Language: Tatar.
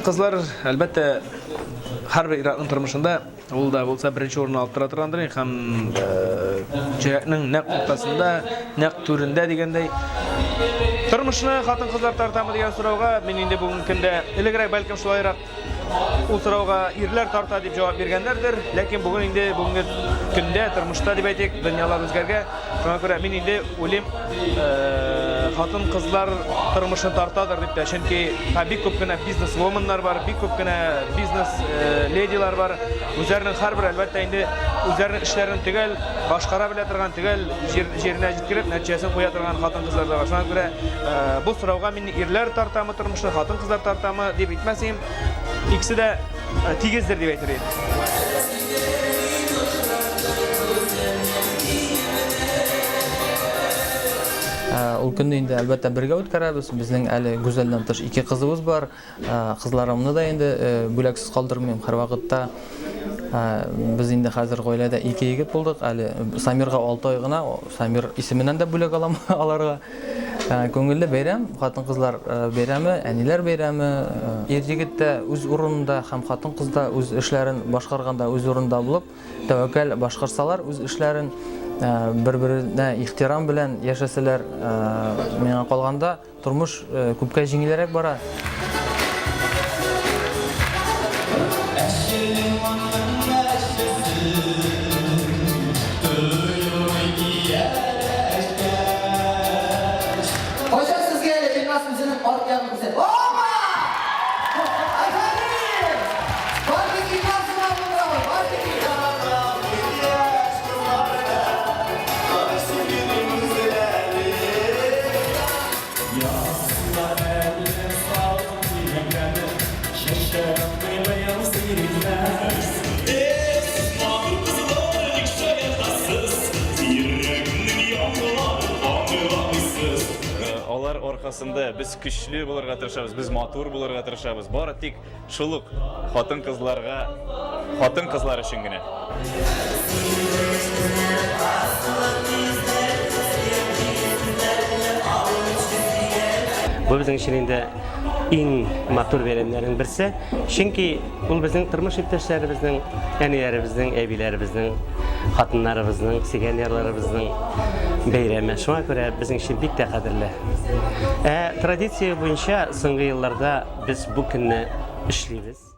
Хатын-кызлар, әлбәттә, һәрбер ир-атның тормышында ул да булса беренче урынны алып тора торгандыр һәм йөрәкнең нәкъ уртасында, нәкъ түрендә дигәндәй. Тормышны хатын-кызлар тартамы дигән сорауга мин инде бүгенге көндә элегрәк бәлкем шулайрак Ул сорауга ирләр тарта дип җавап биргәннәрдер, ләкин бүген инде бүгенге көндә, тормышта дип әйтик, дөньялар үзгәргә. Шуңа күрә мин инде уйлыйм, э, хатын-кызлар тормышын тартадыр дип тә, чөнки бик күп кенә бизнес-воманнар бар, бик күп кенә бизнес э, ледилар бар. Үзләренең һәрбер, әлбәттә, инде үзләренең эшләрен төгәл башкара белә торган, төгәл җир, җиренә җиткереп, нәтиҗәсен куя торган хатын-кызлар да бар. Шуңа күрә э, бу сорауга мин ирләр тартамы тормышны, хатын-кызлар тартамы дип әйтмәс идем. Икесе дә э, тигездер дип әйтер идем. Э, ул көнне инде әлбәттә бергә үткәрәбез. Безнең әле Гүзәлдән тыш ике кызыбыз бар. Э, кызларымны да инде э, бүләксез калдырмыйм. Һәрвакытта э, без инде хәзер гаиләдә ике егет булдык. Әле Самирга 6 ай гына, Самир исеменнән дә бүләк алам аларга. Күңелле бәйрәм, хатын-кызлар бәйрәме, әниләр бәйрәме. Ир-егет тә үз урынында һәм хатын-кыз да үз эшләрен башкарганда үз урынында булып, тәвәккәл башкарсалар үз эшләрен, бер-беренә ихтирам белән яшәсәләр, миңа калганда, Тормыш күпкә җиңелрәк бара. Кайчан сезгә әле Илназ үзенең арт ягын күрсәтте? Опа! Афәрин! Бар тик Илназ гына булдыра ул, бар тик Илназ! Алар аркасында без көчле булырга тырышабыз, без матур булырга тырышабыз. Бары тик Шул ук хатын-кызларга, хатын-кызлар өчен генә. Бу безнең өчен инде иң матур бәйрәмнәрнең берсе. Чөнки ул безнең тормыш иптәшләребезнең, әниләребезнең, әбиләребезнең, хатыннарыбызның, сөйгән ярларыбызның бәйрәме. Шуңа күрә безнең өчен бик тә кадерле. Ә традиция буенча соңгы елларда Без бу көнне эшлибез.